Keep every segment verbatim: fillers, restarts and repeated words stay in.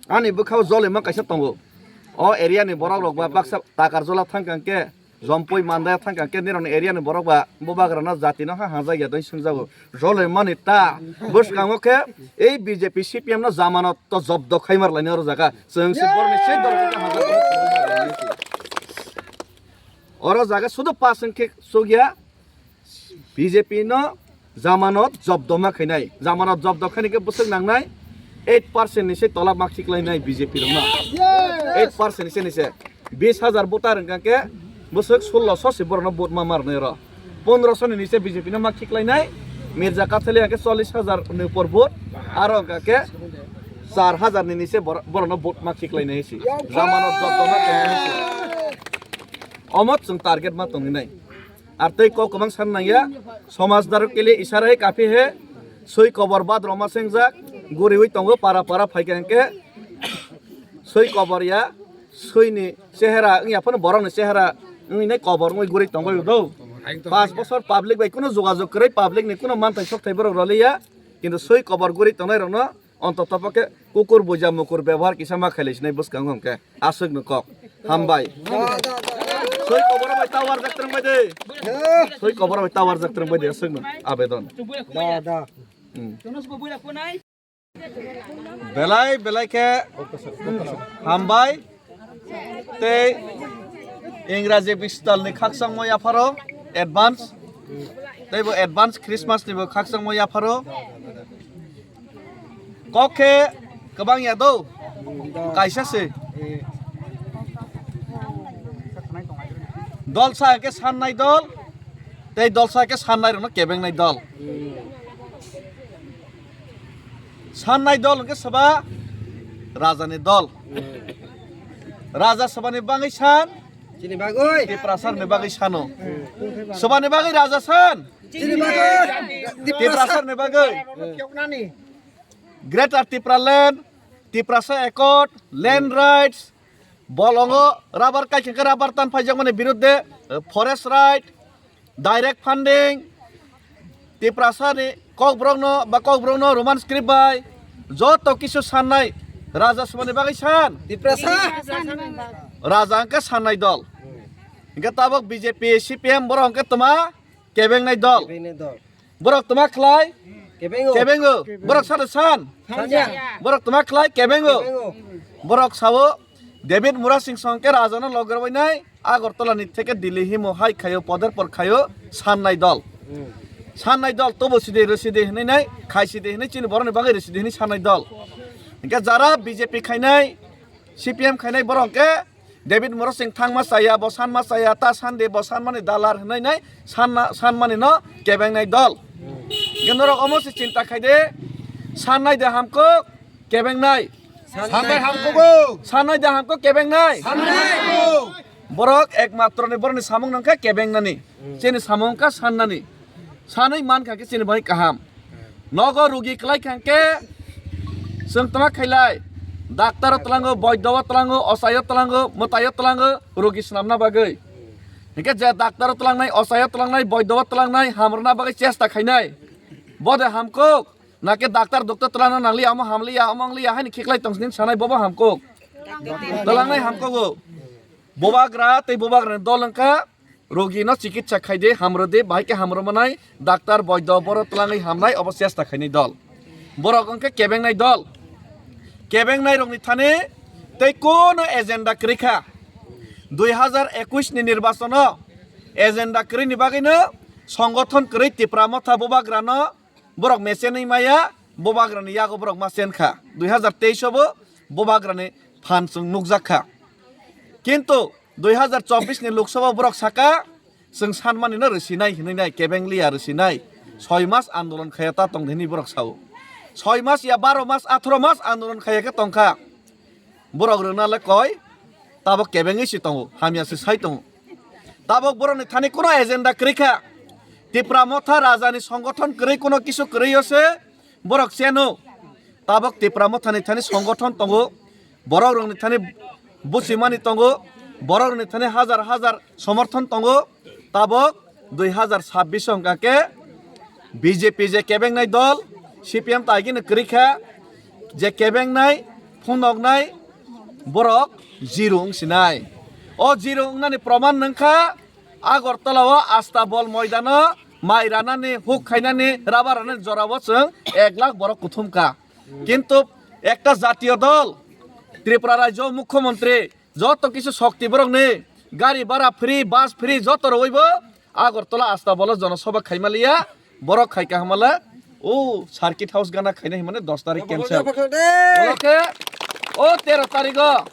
Ani bwkhao jolima kaisa tongo. O area ni borok rok ba baksa Takarjola thang kang khe, Jompui Mandaya thang kang khe, nirok ni area ni borok ba bubagra no jati no ha hajak ya doi swngjago. Jolima ni ta bwskango khe ei B J P C P M no jamanot to jobdo khaimar laini oro jaga. Chwng se borok ni se dol khe hajak. Oro jaga sudu pass wng khe sugya. B J P no jamanot jobdo ma khainai. Jamanot jobdo khaini khe bwswk nangnai eight percent ni se tola ma khiklainai B J P rokno. Eight percent ni se ni se. Bis hajar voter wngkha khe bwswk sullo so se borokno vote ma marnai oro. Pondro so ni ni se B J P no ma khiklainai. Mirza Kathali hwnkhe chollish hajar ni upor vote. Aro wngkha khe char hajar ni ni se bor-, borokno vote ma khiklainai se. Jamanot jobdo ma khainai se. Omo chwng target ma tongwi nai. Ar tei kok kwbang san nangya, somaj daro kili isharai kafi he, sui kobor badro ma sengjak, guriwi tongo para para phaikha hwnkhe, sui kobor ya, sui ni chehera wngya phano borok ni chehera wngwi nai kobor wngwi guri tongo do. Pas bosor public bai kuno jogajog kwrwi, public ni kuno manthai sokthai borok roliya, kintu sui kobor guri tongnai rokno Ontoto pokhe kukur buja mukur bebohar kisa ma khailai sinai bwskango hwnkhe aswk no kok. Hambai. Soi koboro bai tower jak trwng bai de. Soi koboro bai tower jak trwng bai de aswk no abedon. Da, da. Hmm. Belai belai khe hambai. Tei Ingraji Bistal ni khakchangmo yapharo advance, tei bo advance Christmas ni bo khakchangmo yapharo. Kok khe kwbang ya do, kaisa se. Dol sa khe sannai dol, tei dol sa khe sannai rokno kebengnai dol. Sannai dol hwnkhe soba rajani dol. Raja sobani bagwi san, chini bagwi. Tiprasani bagwi sano. Sobani bagwi raja san, chini bagwi. Tiprasani bagwi. Greater Tipraland, Tiprasa Accord, land rights, bolongo rubber kaikhengkhe rubber tan phaijakmani birudde, eh, forest right, direct funding, Tiprasani kokborokno ba kokborokno Roman script bai joto kisu sannai raja sobani bagwi san. Tiprasa. Raja hwnkhe sannai dol. Hwnkhe tabok B J P, C P M borok hwnkhe toma kebengnai dol. Kebengnai dol. Borok toma khlai kebengo. Kebengo. Borok sado san. Sanja. Borok toma khlai kebengo. Kebengo. Borok sao David Murasing song khe rajano logorbainai Agartala ni theke Delhi himo hai khayo poder por khayo sannai dol. Hmm. Sannai dol tobo sidi rwsidi hinwi nai khaisidi hinwi chini borokni bagwi rwsidi hinwi sannai dol. Hwnkhe jara B J P khainai, C P M khainai borok hwnkhe David Murasing thangma chaya, bo sanma chaya, ta sande bo sanmani dalar hinwi nai sanna, sanmani no kebengnai dol. Hmm. Hwnkhe norok omo se chinta khaide, sannai de hamkuk, kebengnai. Sannai hamkuk. Sannai de hamkuk kebengnai. Sannai hamkuk. Borok ekmatro ni borokni samung nangkha kebengnani. Hmm. Chini samung wngkha sannani. Sanwi mankha khe chini bai kaham. Nogo rugi kwlai kha khe chwng toma khailai. Doctor o tlango, boido o tlango, osai o tlango, mwtai o tlango, rugi swnamna bagwi. Hwnkhe je doctor o tlangnai, osai o tlangnai, boido o tlangnai, hamrwna bagwi chesta khainai. Bode hamkuk. Nake doctor doctor twlangna nangliya, omo hamliya, omo wngliya, haini khiklai tong sini sanai bobo hamkuk. Twlangnai hamkugo. Bubagra tei bubagrani dol wngkha, rogino chikitsa khaide, hamrwdi, bahai khe hamrwmanai, doctor, boido, boro twlangwi hamnai, obo chesta khainai dol. Borok wngkha kebengnai dol. Kebengnai rokni thani tei kono agenda kwrwi kha. Dui hazar ekwis ni nirbachono agenda kwrwini bagwino songothon kwrwi Tipra Motha bubagrano borok mechenwi maya, bubagrani yago borok ma chen kha. Dui hazar teis o bo bubagrani phan chwng nukjak kha. Kintu dui hazar chobbish ni Lok Sabha borok saka, chwng sanmani no rwsinai hinwi nai, kebeng liya rwsinai. Soi mas andolon khaya ta tong hini borok sao. Soi mas ya baro mas, atharo mas andolon khaya khe tong kha. Borok rwna le koi, tabok kebengwi se tongo, hamya se sai tongo. Tabok borokni thani kono agenda kwrwi kha. Tipra Motha rajani songothon kwrwi kono kisu kwrwi o se borok cheno. Tabok Tipra Mothani thani songothon tongo, borok rokni thani buchimani tongo, borok rokni thani hazar hazar somorthon tongo. Tabok dui hazar sabbish wngkha khe B J P je kebengnai dol, C P M taigino kwrwi kha, je kebengnai phunuknai borok zero wngsinai. O zero wngnani proman nungkha Agartala o Astabol moidano mai ranani, huk khainani, rubber ranani jorao chwng ek lakh borok kuthumkha. Kintu ekta jatiyo dol, Tripura rajyo mukhyamantri, joto kisu shokti borokni, gari bhara free, bus free, joto rwui bo Agartala Astabol o jonosabha khaimaliya, borok khaika hamala, o circuit house gana khaina himani dos tarik cancel. Oke, oke, o tero tarigo,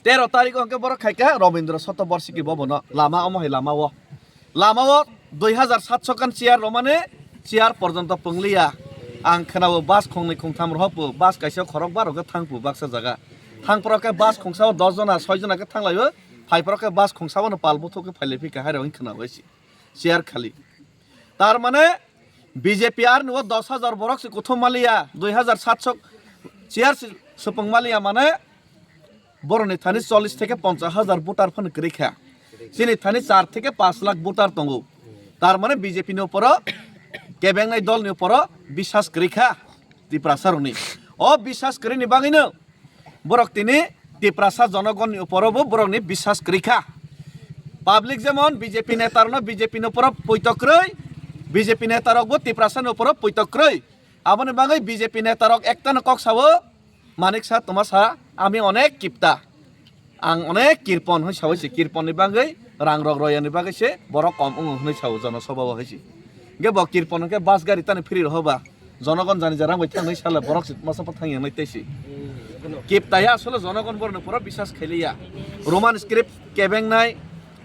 tero tarigo hwnkhe borok khaika Robindra Shatobarshiki Bhavan o, lama omo hai lama o. Lama o dui hazar satso khan chair romani chair porjonto pungliya. Ang khwnao bus khongnwi khongtham rohopho, bus kaisa khorokba rokhe thangphu baksa jaga. Thangphoro khe bus khongsa o dos jona, soi jona khe thanglaio, phaiphoro khe bus khongsa bono pal buthuk khe phailai phika hai rok wng khwnao isi. Chair khali. Tar mane B J P arni o dos hazar borok se kuthum maliya, dui hazar satso chair se supung maliya mane borokni thani chollish theke ponchash hazar voter phano kwrwi kha. Chini thani char theke panch lakh voter tongo. Tar mane B J P ni uporo kebengnai dolni uporo biswas kwrwi kha Tiprasa rokni. O biswas kwrwini bagwino borok tini Tiprasa jonogonni uporo bo borokni biswas kwrwi kha. Public jemon B J P netarokno B J P ni uporo poito kwrwi, B J P netarokbo Tiprasani uporo poito kwrwi. Aboni bagwi B J P netarok ektano kok sao, Manik sa, toma sa, ami onek kipta. Ang onek kirpon hwnwi saui se, kirponni bagwi, rang rok royani bagwi se, borok kom wngo hwnwi sao jonosabha o hai se. Hwnkhe bo kirpon hwnkhe bus gari tani free rohoba. Jonogon jani jarang bai thangnai sala borok se masa pa thangya nai tei se. Kipta ya asole jonogon borno pura biswas khailiya. Roman script kebengnai,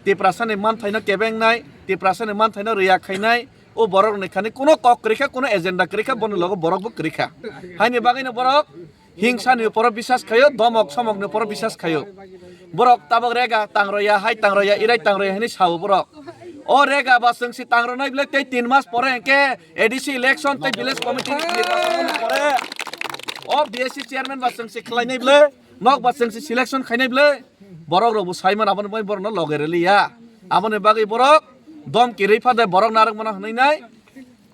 Tiprasani manthaino kebengnai, Tiprasani manthaino riya khainai, o borok ni khani kuno kok kwrwi kha, kuno agenda kwrwi kha, boni logo borok bo kwrwi kha. Haini bagwino borok hingsa ni uporo biswas khaio, domok somok ni uporo biswas khaio. Borok tabok rega tangroya, hai tangroya, irai tangroya hwnwi sao borok. O rega ba chwng se tangronai bwle tei tin mas pore hwnkhe A D C election tei village committee ni nirbachon ni pore o B S C chairman ba chwng se khlainai bwle, nok ba chwng se selection khainai bwle. Borok rok bo sai man aboni bai borok no loge rwliya. Aboni bagwi borok dom kirwi phade borok narwk mano hwnwi nai.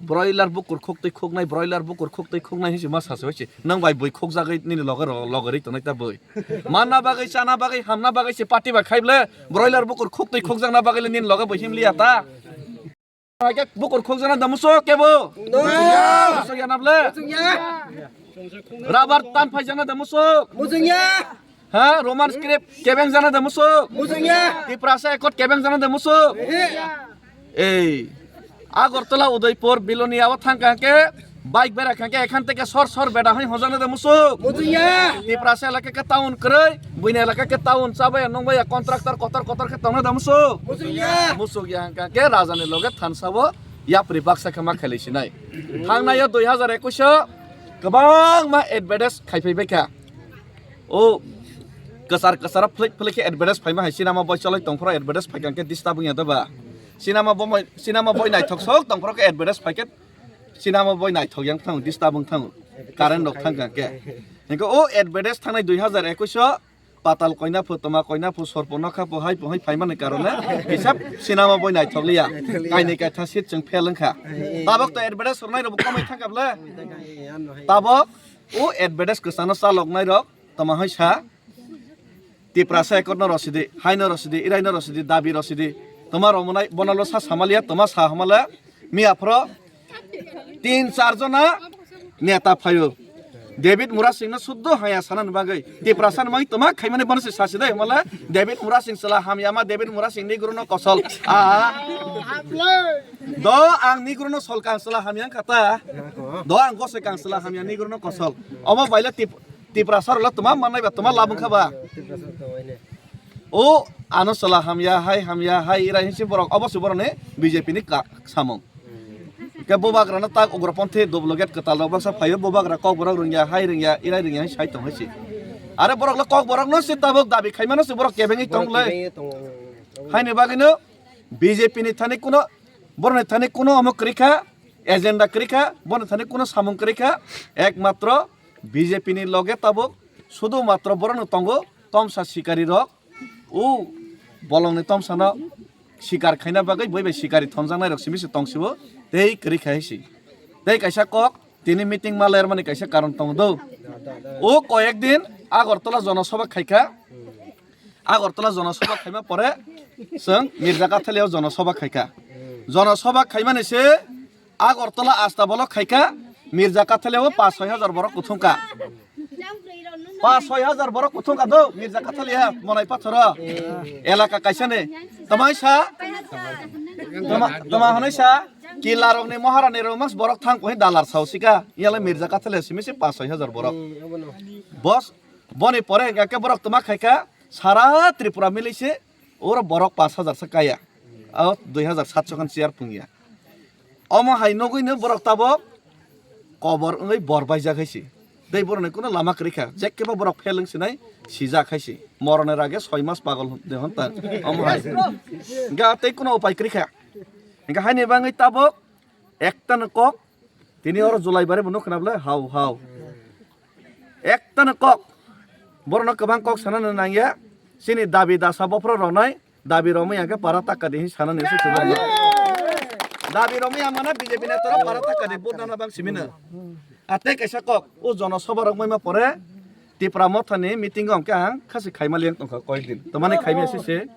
Broiler bukur khuk twi khuknai, broiler bukur khuk twi khuknai hinsi ma sasu hinsi. Nang bai bui khukjagwi nini loge ro-, loge ri tongnai ta bui. Manna bagwi, chana bagwi, hamna bagwi se party bai khai ble. Broiler bukur khuk twi khukjakna bagwi le nini loge bui himliya ta. Bukur khukjakna da musuk kebo? Musuk ya na ble? Rubber tan phaijakna da musuk? Ha, Roman script kebeng jana da musuk? Musuk ya. Tiprasa Accord kebeng jana da musuk? Ei, Agartala Udaipur Bilonia o thang kha khe bike bera kha khe ekhan teke sor sor beda hai hojana da musuk? Musuk ya. Tiprasa elaka khe town kwrwi, buini elaka khe town chabaya nongbaya contractor kotor kotor khe tongna da musuk? Musuk ya. Musuk ya hang kha khe rajani loge thansa bo yapri baksa khe ma khailai sinai. Thangnai o dui hazar ekush o kwbangma advertise khai phai bai kha. O kwchar kwcharo phlik phlik khe advertise phaima hai, sinama boi choloi tongphuru advertise phaikha khe disturb wngya da ba? Sinama bo moi, sinama boi naithok sok tongphuru khe advertise phaikhe sinama boi naithok yang thango, disturb wng thango, current rok thangkha khe. Hingkhe o advertise thangnai dui hazar ekush o patal koina phu, toma koina phu, sorpo nokha phu, hai phu hai phaimani karone hisab sinama boi naithok liya. Kainwi kaitha seat chwng fail wngkha. Tabok to advertise rwnai rokbo komai thangkha ble. Tabok o advertise kwchano chaloknai rok toma hai sa, Tiprasa Accord no rosidi, hai no rosidi, irai no rosidi, dabi rosidi. Toma romonai bono lo sa samaliya, toma sa hamala. Miya phro tin char jona neta phaio. David Murasing no suddo haya sana ni bagwi. Tiprasa ni bagwi toma khaimani bono se sasi dai hamala. David Murasing sala hamya ma, David Murasing ni guru no kosol. Ah. Do ang ni guru no solka sala hamya kata. Do ang gose kang sala hamya ni guru no kosol. Omo baile tip Tiprasa rok le toma mannai ba, toma labung kha ba? O ano chwla hamya, hai hamya, hai irai hinsi borok, obo se borokni B J P ni ka-, samung. Khe bubagrano tak ugroponthi duplicate kwtal rok baksa phaio, bubagra kokborok rwngya, hai rwngya, irai rwngya hinsi sai tong hai se. Are borok le kokborokno se tabuk dabi khaimano se borok kebengwi tong le. Haini bagwino B J P ni thani kuno, borokni thani kuno omo kwrwi kha, agenda kwrwi kha, borokni thani kuno samung kwrwi kha, ekmatro B J P ni loge tabuk sudu matro borokno tongo tomsa sikari rok, o bolongni tomsano sikar khaina bagwi bui bai sikari thonjaknai rok simi se tongsibo tei kwrwi khai si. Tei kaisa kok tini meeting ma lermani kaisa karon tongo do. O koyek din Agartala jonosabha khaikha. Agartala jonosabha khaima pore chwng Mirja Kathalio jonosabha khaikha. Jonosabha khaimani se Agartala Astabalo khaikha, Mirja Kathalio pas soi hajar borok kuthungkha. Pas soi hajar borok kuthungkha do, Mirja Kathalia, Monai Pathoro. Elaka kaisa ni. Tamaisa, tama, tama hanaisa, kila rokni, Maharani rok mas borok thang kuhi dalar sausika. Yala Mirja Kathalia simi se pas soi hajar borok. Bos, boni pore hingka khe borok tuma khaikha, sara Tripura mili se, oro borok pas hajar sa kaya. O dui hajar satso khan chair pungya. Omo hai nugwino borok tabok kobor wngwi bor baijak hai se. Tei borokni kuno lama kwrwi kha. Jekkeba borok fail wng sinai sijak hai se. Moroni rage soi mas pagol de honta. Omo hai. Hingke tei kuno upai kwrwi kha. Hingke haini bagwi tabok ekta no kok. Tini oro July bare bo nukh khna bwle hau hau. Ekta no kok. Borokno kwbang kok sanani nangya. Chini dabi dasa bophro rwnai. Dabi romwi hwnkhe para taka di hinwi sanani se chubamani. Dabi romwi ang mano B J P netarok para taka di vote nana bang simino. A tei kaisa kok, o jono soba rok maima pore Tipra Mothani meeting o hwnkhe ang khasi khaima liyang tongkha koyek din. Tamani khaimya se se.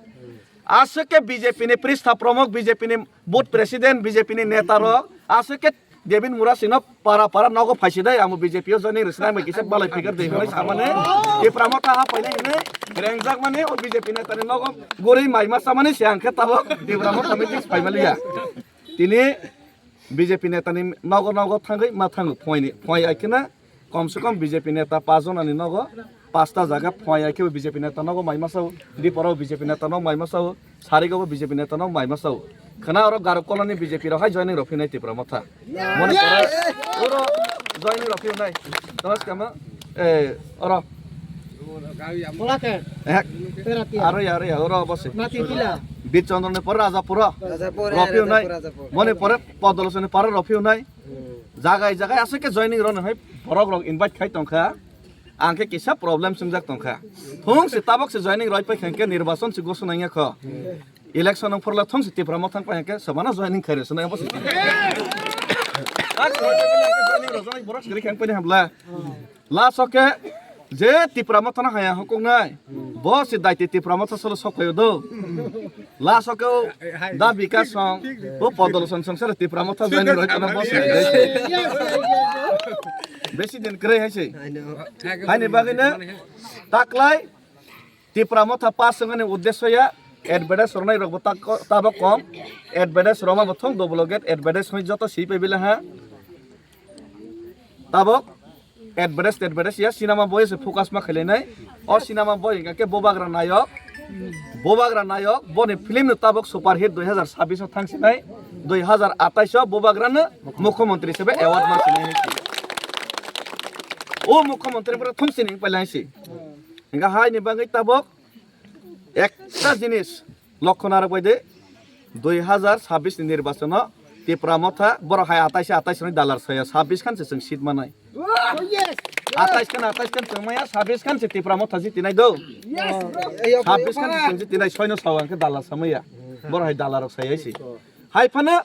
Aswk khe B J P ni pristha promok, B J P ni booth president, B J P ni neta rok, aswk khe David Murasingno para para nogo phaisi dai, amo B J P o joining rwsnai bai kisa balai phikar de hinwi samani, Tipra Motha ha painai hinwi rengjakmani o B J P netani nogo guri maima samani se ang khe tabok Tipra Motha meeting phaimaliya. Tini B J P netani nogo nogo thangwi ma thango phoini phoi ai kheno kom se kom B J P neta pas jonani nogo pasta jaga phoi ai khe B J P neta nogo mai masa o, Diporo B J P neta nogo mai masa o, Sarigobo B J P neta nogo mai masa o. Khana oro Garo colony B J P rok hai joining rok phinai Tipra Motha. Moni pore oro joining rok phinai. Tama skama eh oro Polake. Eh, Teratia. Aro ya, aro ya, oro obo se. Mati pila. Bir Chandra ni pore Rajapuro. Rajapur, Rajapur, Rajapur. Moni pore Podolosoni pore rok phinai. Jagai jagai aswk khe joining rwna hai borok rok invite khai tongkha. Ang khe kisa problem swngjak tongkha. Thung se tabok se joining roi pai khe nirbachon se gosu nangya kho. Election nang phorla thung se Tipra Mothang pai khe sabana joining khai rwsana obo se. Joining rwsana borok se khe pai hamla. Last o khe je Tipra Mothano haya hokoknai, bo se daiti Tipra Motha solo sok phaio do. Last o khe o da Bikash song, o Podol song song sara Tipra Motha join roi kono bo se. Besi din kwrwi hai se. Haini bagwi no taklai Tipra Motha pass wngmani uddesyo ya, advertise rwnai rok bo tak-, tabok kom, advertise rwma bo thung double gate advertise hwnwi joto swi pai bile ha. Tabok advertise advertise ya cinema boy se focus ma khailainai. O cinema boy hingka khe Bubagra Nayok, Bubagra Nayok boni film no tabok super hit dui hazar sabbish o thang sinai, dui hazar atais o Bubagra no Mukhyamantri sebe award ma sinai hai se. O Mukhyamantri pura thung sining pailai hai se. Hingka haini bagwi tabok ekta jinis lokho narwk bai de, dui hazar sabbish ni nirbachon o Tipra Motha borok hai atais atais ni dalar saya, sabbish khan se chwng seat manai. Atais khan, atais khan chwng maya, sabbish khan se Tipra Motha jitinai do. Sabbish khan se chwng jitinai, soino sao ang khe dalar samaya. Borok hai dalar rok sai hai se. Hai phano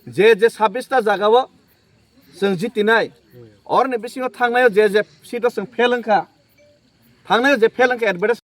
je je sabbish ta jaga o chwng jitinai. Orni bisingo thangnai o je je seat o chwng fail wngkha. Thangnai o je fail wngkha advertise